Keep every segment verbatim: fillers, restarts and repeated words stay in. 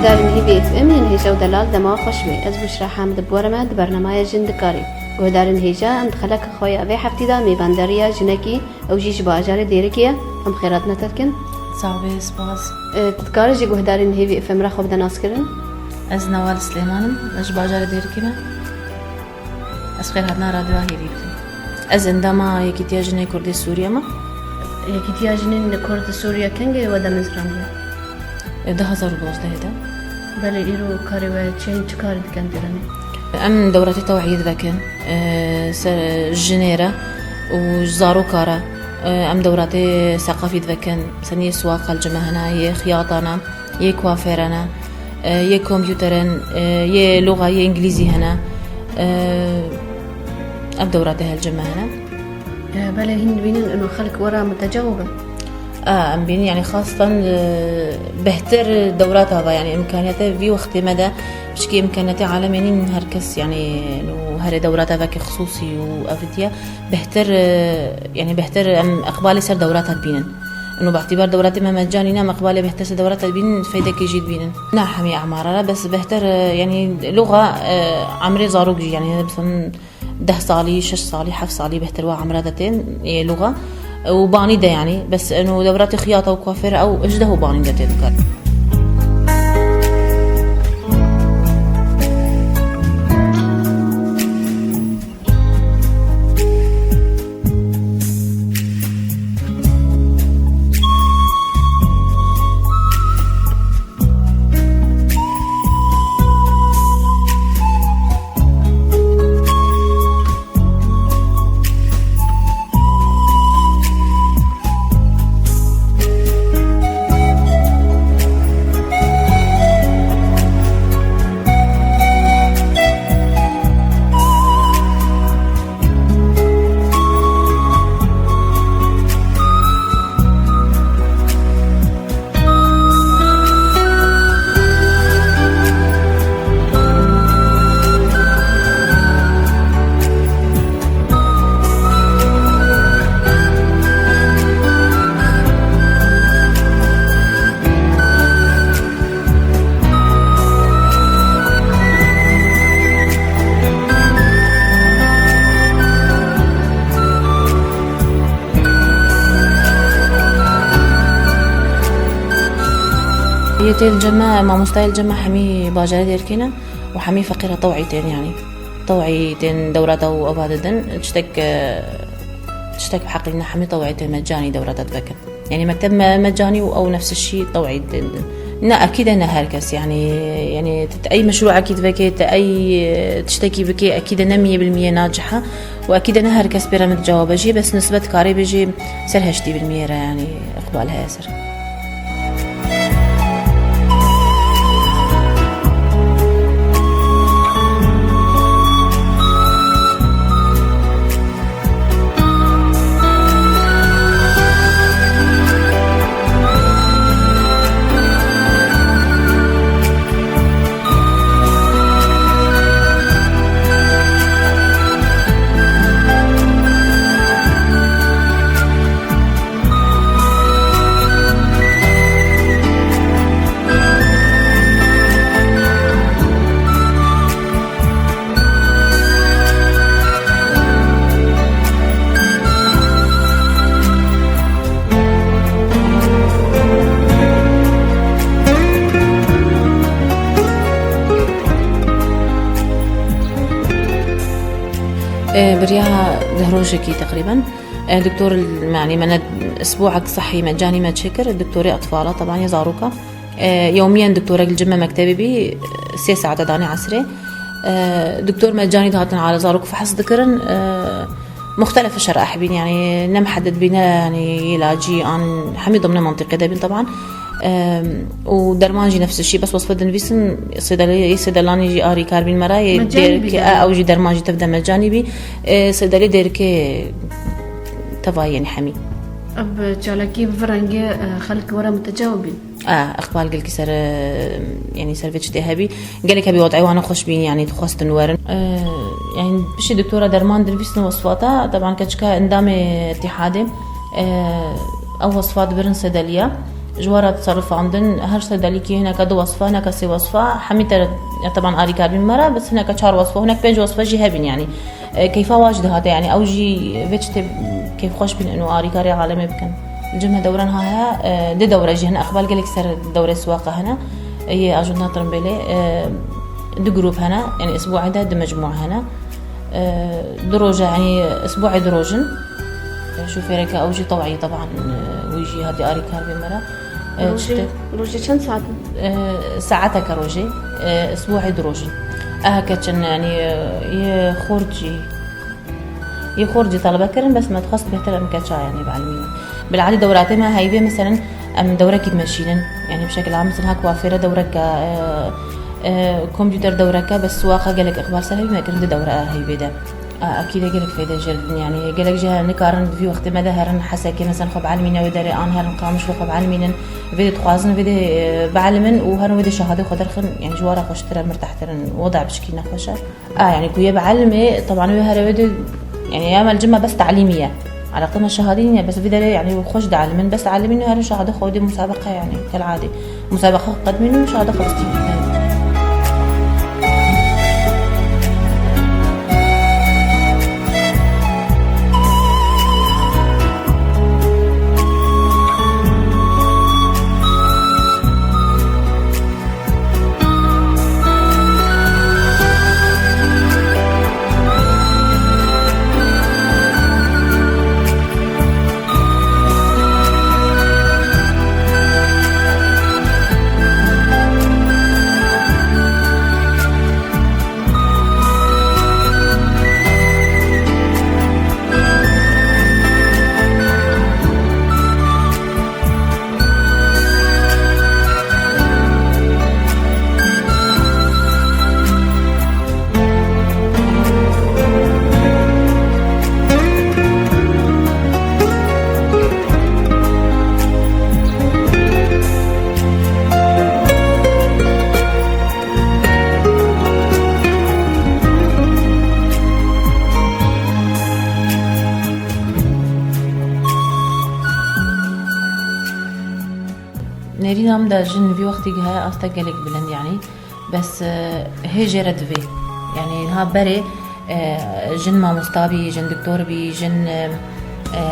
Guhdarên Hêvî F M yên hêja û delal dema xweş bê. Ez Buşra Hamid bi we re me di bernameya Jin Dikarê. Guhdarên hêja, em di xeleka xwe ya vê heftî de mêvandariya jinekî, ew jî ji bajarê Dêrikê ye. Em xêr hatine te dikin. Sax bê, spas. E, tu dikarî ji guhdarên Hêvî F M re xwe bide naskirin? Ez Newal Silêman im, ez ji bajarê Dêrikê me. Ez xêrhatina Radyoya Hêvî bikim. Ez endama Yekîtiya Jinê Kurdê Sûriye me. Yekîtiya Jinên Kurd Sûriye kengê we demezrandiye? Di du hazar û dozdehê de. Belê, îro karê we çi, çi karî dikin têrenê? Em dewratê tewhîdî dikin, e, ser jinê re û zaroka re. E, em dewratê seqafî dikin, senî suwaqa li cime hene, yê xiyatana. Yê kuafêrene, e, yê kompûterin, e, yê loxa yê îngilîzî hene. E, ev dewrate hel cem me hene. E, belê hîn dibînin ino xelk were mitecawib e? A, em bînin, yani xastan, e, behtir dewrata va, yani imkaniyete vî wextê me de, pişkî imkaniyetê alemê nîn her kes, yani, no herê dewrata veke xisûsî û evidiye. Behtir, e, yani behtir em iqbalê ser dewrata dibînin. Ino bi îtîbar dewratê me mecanî ne, em iqbalê behtir ser dewrata dibînin, feydekê jî dibînin. Ne hemî emara re, bes behtir, e, yani loxa, e, emrê zarok jî, yani mesela deh salî, şeş salî, heft salî behtir wa emra de tên, ê loxa. Û banî de yani, bes ino dewratê xiyata û kuafêr ew ji deh û banî de tê dikar. Yê tê li cem me, mamostayê li cem me hemî bajarê Dêrikê ne û hemî feqîra tew'î tên, yanî tew'î tên dewrata û eva didin. Tiştek, e, tiştek bi heqî ne, hemî tew'î tên, mecanî dewrata divekin. Yani mekteb me-, mecanî û ew nefs şî tew'î din. Ne, ekîde ne her kes, yani, yani te ey meşrûekî divekê, te ey, e, tiştekî bikê, ekîde ne miyê bil miyê naciha û ekîde ne her kes pê re min cewab jî, bes nisbet karê bêjê ser heştî bil miyê re, yani, iqbal heye ser. E, biriya deh rojekî teqrîben. E, doktor, yani, me ne isbu'ek sehî mecanî me çêkir, doktorê etfala, teban ya zaroka. E, yewmiyen doktorek li cim me mektebê bî, sê saete danê esrê. E, doktor mecanî dihatin ala zarok fehs dikirin. E, muxtelef şerah bîn, yani, ne mihedded bîn, ne, yani, îlacî an hemî dimne mentiqê de bîn, teban. E, û derman jî nefs şî, bes wesfe dinivîsin, sêdelê, sêdelanî jî arî kar bîn me re, yê Mecanî bî Dêrikê, derman. E, ew jî derman jî tev de mecanî bî. E, sêdelê Dêrikê tevayê, yani, hemî. Ev çalakî bi vî rengî, e, xelk were mitecawib bîn. A, iqbal gelkî ser, e, yani ser vê çi tê hebî. Gelek hebî wad'ê wan xweş bîn, yani dixwestin werin. E, yani piştî doktora derman dinivîstin wesfata, teban keçika endamê îtîhadê, e, ew wesfat birin sedeliya. Ji we re diserifandin, her sedalîkî hineka du wesfa, hineka sê wesfa, hemî te re, ya teban arîkar bîn me re, bes hineka çar wesfa, hinek pênc wesfa jî hebîn, yanî, e, keyfa wa jî dihate, yanî ew jî vê çi tê keyfxweş bîn û arîkarê alemê bikin. Cem he dewran ha heye, e, di dewre jî hene, eqbal gelek ser dewrê siwaqa hene, e, yê ajunda Tirimbêlê, e, du grûp hene, yanî isbûê de du mecmûe hene. E, du roje, yanî isbûê du roj in. E, şofêreke ew jî tewayî, teban, e, wî jî hatî arîkar bê me re. E, Rojê, çi te- rojê çend saet in? E, saeteke rojê, e, isbûê du roj in. Ehe keçin, yanî, e, yê xort jî, yê xort jî telebe kirin, bes me dixwest bêhtir em keça, yanî, bielmînin. Bil'adî dewratê me heyvê, meselen, em dewrekî dimeşînin. Yanî, bi şekil am, meselen, ha kuafêre dewreke, e, e, kompûter dewreke, bes siwaqa gelek iqbal ser heyvê me kirin di dewre heyvê de. A, ekîd e gelek feyde jê re didin. Yanî gelek jî hene nikarin di vî wextê me de herin Hesekê, mesela xwe bielmîne wê derê, an herin Qamişlo xwe bielmînin. Vê de dixwazin vê de, e, bielmin û herin wê de şehadê xwe derxin. Yanî ji wan re xweştir e, mirtehtir in. Weda pişkî nexweş e. A, yanî ku yê bielmê, teban wê here wê de, yanî ya me li cem me bes telîmî ye. Eleqe me şehadî nîne, bes vê derê, yanî xweş dielmin, bes dielmîn û herin şehadê xwe wê de musabeqe, yanî kel'adê. Musabeqa xwe qedmîn û şahada Filistîn. Nêrîna min de jin vî wextî gihaye asta gelek bilind, yanî bes, e, hê jê re divê. Yanî niha berê, e, jin mamosta bî, jin doktor bî, jin, e, e,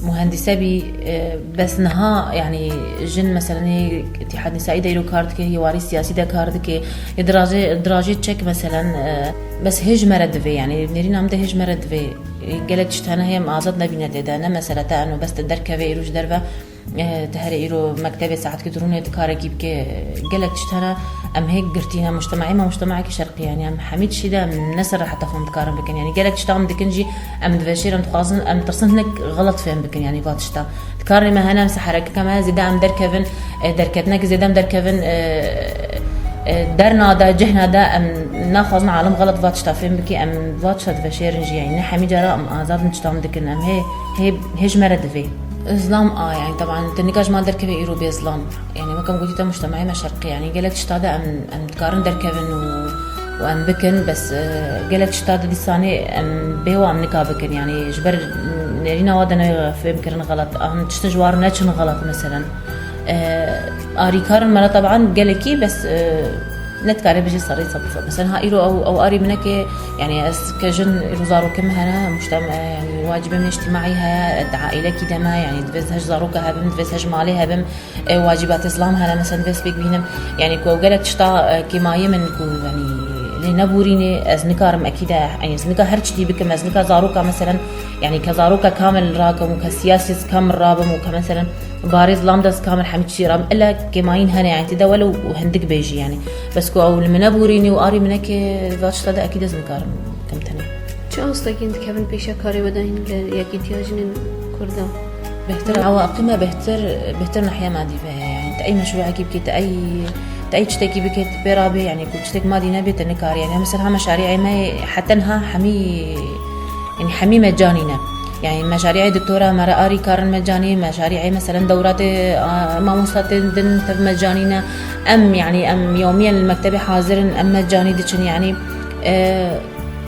muhendîse bî, e, bes niha, yanî jin meselenê Îtîhad Nîsaî de îro kar dike, yê warî siyasî de kar dike, yê dirajê, dirajê çek meselen, e, bes hê ji me re divê, yanî nêrîna min de hê ji me re divê. E, gelek tişt hene hê em azad nebîne tê de, ne mesele te eno bes te derkeve îro ji derve, e, te here îro mektebê saetkî dirûnê tu karekî bike, gelek tişt hene em hê girtî ne mujtemaê me, mujtemaekî şerqî, yanî em hemî tiştî de em ne ser reheta xwe em dikarin bikin. Yanî gelek tişta em dikin jî em diveşêrin, dixwazin, em tirsin hinek xelet fêm bikin, yanî va tişta. Di karê me hene em se herekeke me zêde em derkevin, e, derketineke zêde em derkevin, e, e, derna de, cihna de em naxwazin alim xelet va tişta fêm bike, em va tişta diveşêrin jî, yanî ne hemî cara em azad in tişta em dikin, em hê, hê, hê ji me re divê. Zilam a, yanî, teban, te nika ji me derkeve îro bê zilam. Yanî, weke em gotî te mujtemaê me şerqî, yanî, gelek tişta de em, em dikarin derkevin û, û em bikin, bes, e, gelek tişta de dîsanê em bê wa em nika bikin, yanî, ji ber nêrîna wa de ne fêm kirin xelet, an tiştin ji war neçin xelet, meselen. E, arîkarin me re, teban, gelekî, bes, e, Nedikare bijî serê sed bi sed. Mesela ha îro ew, ew arî min neke, yanî ez ke jin îro zarokê min hene, muştem, e, yanî wacibê min îctîmaî heye, di aîlekî de me, yanî divê ez hej zaroka hebim, divê ez hej malê hebim, e, wacîbatê zilam hene, mesela divê ez pêk bînim. Yanî ku ew gelek tişta, e, kêmayê min ku, yanî lê nebûrînê, ez nikarim ekîde, yanî ez nika her çitî bikim, ez nika zaroka, meselen, yanî ke zaroka kamil rakim û ke siyasî kamil rabim û ke, meselen, Barê zilam de ez kamil hemî çî ram. Illa kêmayîn hene, yanî, tê de welew hindik bêjî, yanî. Bes ku ew li min nebûrînî û arî min neke, va tişta de ekîd ez nikarim kim tenê. Çi astekîn dikevin pêşiya karê we de hîn li Yekîtiya Jinên Kurdan? Bêhtir, ewa aqî me bêhtir, bêhtir nahiya madî ve heye, yanî. Te ey meşrûekî bikî, te ey, te ey tiştekî bikî, te pê rabê, yanî, ku tiştek madî nebê, te nikarî, yanî. Mesela ha meşarî'ê me heta niha hemî Yanî hemî mecanî ne. Yanî meşarî'ê doktora me re arî karin mecanî, meşarî'ê meselen dewratê, a, mamostatên din tev mecanî ne. Em, yanî em yewmiyen li mektebê hazir in, em mecanî diçin, yanî, e,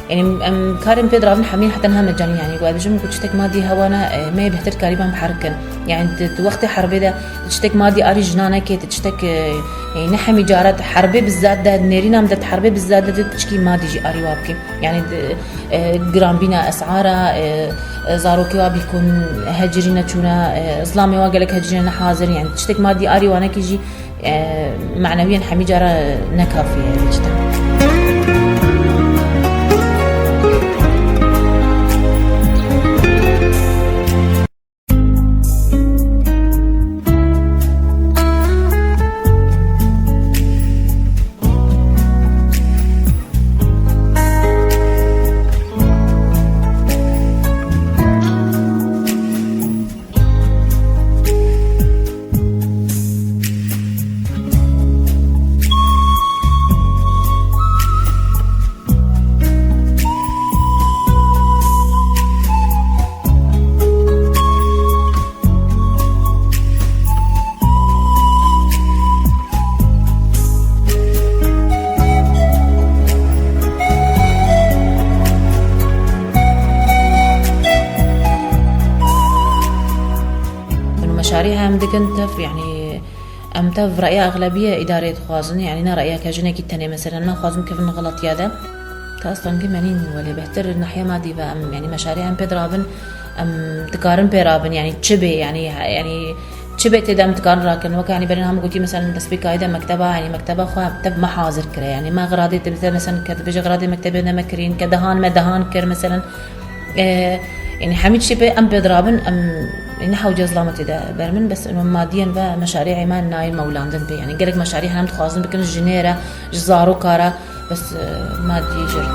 Yani em karên pê dirabin hemî heta niha mecanî, yani ku ez bijim ku tiştek madî hewa ne, e, me yê bêhtir karîban bi her kin. Yani di, di wextê herbê de tiştek madî arî jinan neke, tiştek, e, yani ne hemî cara di herbê bi zad de, nêrîna em de di herbê bi zad de di tişkî madî jî arî wa bike. Yani di, e, giranbîna esara, e, e, zarokê wa bî ku hecirî neçûne, e, zilamê wa gelek hecirî ne hazir, yani tiştek madî arî wa neke jî, e, manewiyen hemî cara ne kafî ye, vê çi de. Û meşarî em dikin tev, yani, em tev reya exlebiyê îdareyê dixwazin, yani ne reya ke jinekî tenê, mesela, naxwazin kevin xeletiya de. Ka stengî menîn welê bêhtir nahiya madî ve em, yani meşarî em pê dirabin, em dikarin pê rabin, yani çi bê, yani, yani çi bê tê de em dikarin rakin. Weke, yani, berî niha min gotî, mesela, destpêkayî de mekteba, yani mekteba xwe tev me hazir kire. Yani me xiradê te, mesela, ke dibêje xiradê mektebê ne me kirîn, ke dehan me dehan kir, mesela. E, yani hemî çi pê em pê dirabin, em, yani, hewce zilametê de ber min, bes ino madiyen ve meşarî me nayên mewlandin pê. Yani gelek meşarî henem dixwazin bikin jinê re, ji zaroka re, bes, e, madî jir.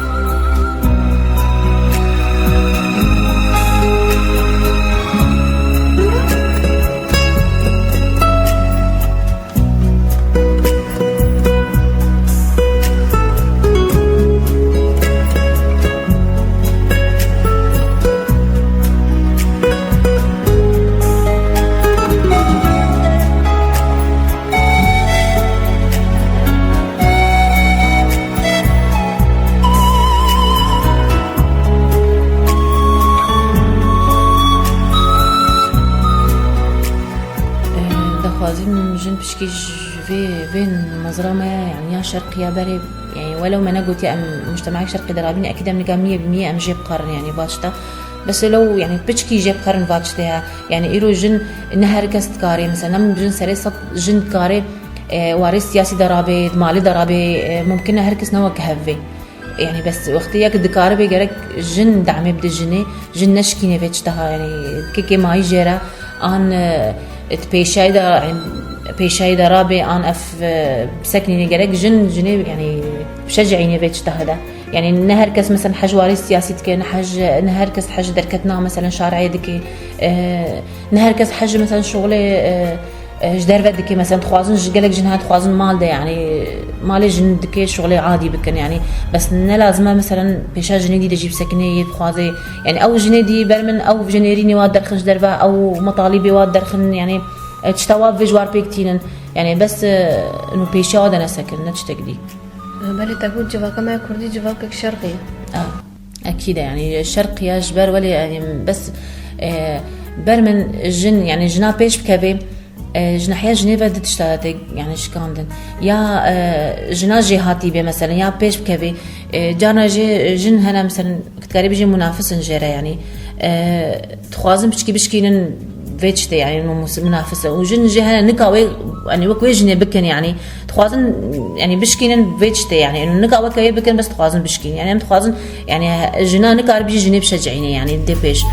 Dixwazin jin pişkî ji vê, vê mezra me, yani ya şerqiya berê, yani welew me negotiye em mujtemek şerqî derabîne, ekîd em nika miyê bi miyê em jê bixerin, yani va tişta. Bes lew, yani piçkî jê bixerin va tiştê he. Yani îro jin ne her kes dikarê, mesela ne jin serê sed jin dikarê, e, warê siyasî de rabê, di malê de rabê, e, mumkin e her kes ne wek hev bê. Yani bes wextê yek dikaribe gerek jin demê bide jinê, jin neşkîne vê çitaha, yani kekê mayî jê re an, e, di pêşayî de, yani pêşayî de rabê an ev, e, biseknîne gerek jin jinê, yani bişecihîne vê çitaha de. Yani ne her kes mesela hej warê siyasî dike, ne hej, ne her kes hej derketina mesela şareyê dike, e, ne her kes hej mesela şuxulê, e, e, ji derve dike, mesela dixwazin ji gelek jin hene dixwazin mal de, yani malê jin dike şuxulê adî bikin, yani bes ne lazim e mesela pêşa jinê dî de jî bisekine yê bixwaze, yani ew jinê dî ber min ew jinêrînê wa derxin ji derve, ew metalîbê wa derxin, yani, e, tişta wa vê ji war pêk tînin, yani bes, e, ino pêşa wa de nesekin, ne tiştek dî. Belê te got civaka me ya kurdî civakek şerqî ye. A, ekîd e, yani şerqî ye ji ber welê, yani bes, e, ber min jin, yani jina pêş bikevê, e, ji nahiya jinê ve di tişta tê, yani şikandin. Ya, e, jina jêhatî bê mesela, ya pêş bikevê, e, carna jê jin hene mesela, dikarî bijî munafis in jê re, yani, e, dixwazin piçkî bişkînin vê tiştê, yani, ino mus-, munafis e. Û jin jê hene nika wê, yani, wek wê jinê bikin, yani, dixwazin, yani, bişkînin vê tiştê, yani, ino nika weke wê bikin, bes dixwazin bişkînin. Yani, em dixwazin, yani, jina nikaribî jî jinê bişecihîne, yani, dê pêş.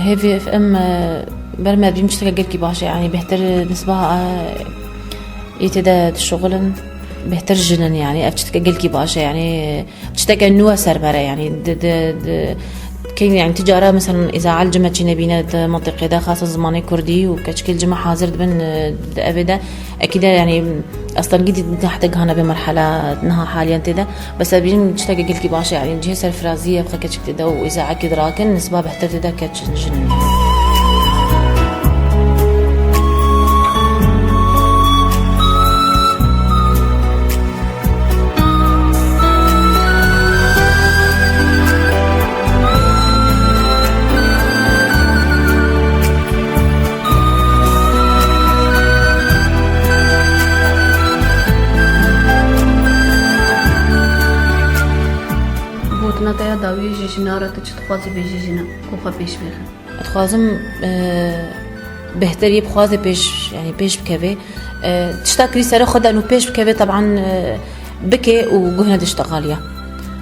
Hêvî F M, e, ber me dibîn tişteke gelkî baş e, yanî bêhtir nisba, e, yê tê de dişuxulin, bêhtir jin in, yanî ev tişteke gelkî baş e, yanî tişteke nû ye ser me re, yanî di, di, di, key, yanî ti cara, mesela, îzaa li cem me çî nebîne di mentiqê de, xasan zimanê kurdî û keçikê li cem me hazir dibin, e, di evê de. Ekî de, yanî, astengî dî, dî heta gihane vê merhela niha haliyen tê de. Bes ez bînim tiştekî gelkî baş e, yanî cihê serfiraziyê xwe keçik tê de û îzaekî dirakin, nisba bêhtir tê de keç jin in. Gotina te ya dawiyê ji jina re tu çi dixwazî bêjî jina ku xwe pêş bêxin? Dixwazim, e, bêhtir yê bixwaze pêş, yanî pêş bikeve. E, tişta kirî sere xwe de nû pêş bikeve, teban, e, bike û guh nede ji teqaliya.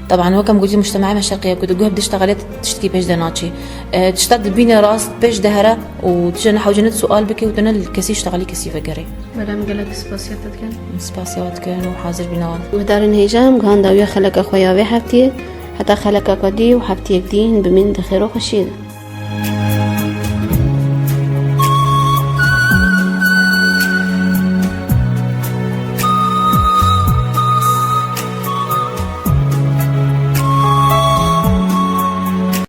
Teban weke min gotî, mujtemaê me şerqî ye ku tu guh bidî ji teqaliya tiştekî pêş de naçî. E, tişta dibîne rast pêş de here û tu jî nehewce ne sual bike û tu ne li kesî ji teqalî kesî vegere. Belê, em gelek spasiya te dikin. Spasiya we dikin û hazir bîna wan. Guhdarên hêja, em gihan dawiya xeleka xwe ya vê heftiyê. Heta xeleka ka dî û heftiyek dî hûn bimînin di xêr û xweşiyê de.